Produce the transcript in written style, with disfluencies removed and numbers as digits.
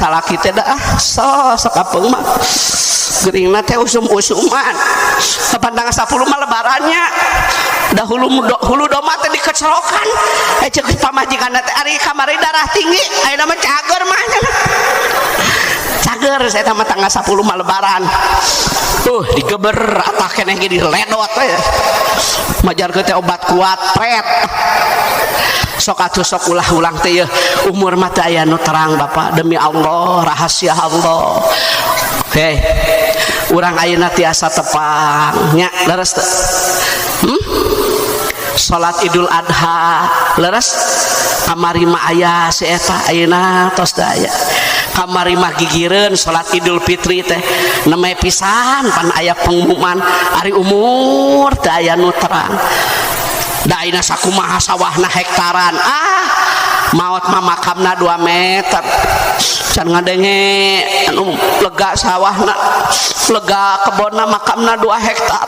Salaki teh dah so sok kapeung mah geuringna teh usum-usuman. Kapan tanggal 10 mah lebarannya. Dahulu hulu doma teh dikecerokan. Eh, cek pamajikan teh, ari kamari darah tinggi, ayeuna mah cager mah. Cager saya mah tanggal 10 mah lebaran. Digeber atah keneh ge diledot we. Majarkeun teh obat kuat pret. Sok atuh, sok ulah-ulang teh yeuh, umur mah teu aya nu terang, Bapak, demi Allah, rahasia Allah. Hei, urang ayeuna tiasa tepang nya, leres teu? Hmm? Salat Idul Adha leres, kamari mah aya si eta, ayeuna tos teu aya. Kamari mah gigireun salat Idul Fitri teh nembe pisan pan aya pengumuman. Ari umur teu aya nu terang da, ayeuna sakumaha sawahna hektaran, ah, maot mah makamna 2 meter. Can ngadenge anu lega sawahna, lega kebonna, makamna 2 hektar.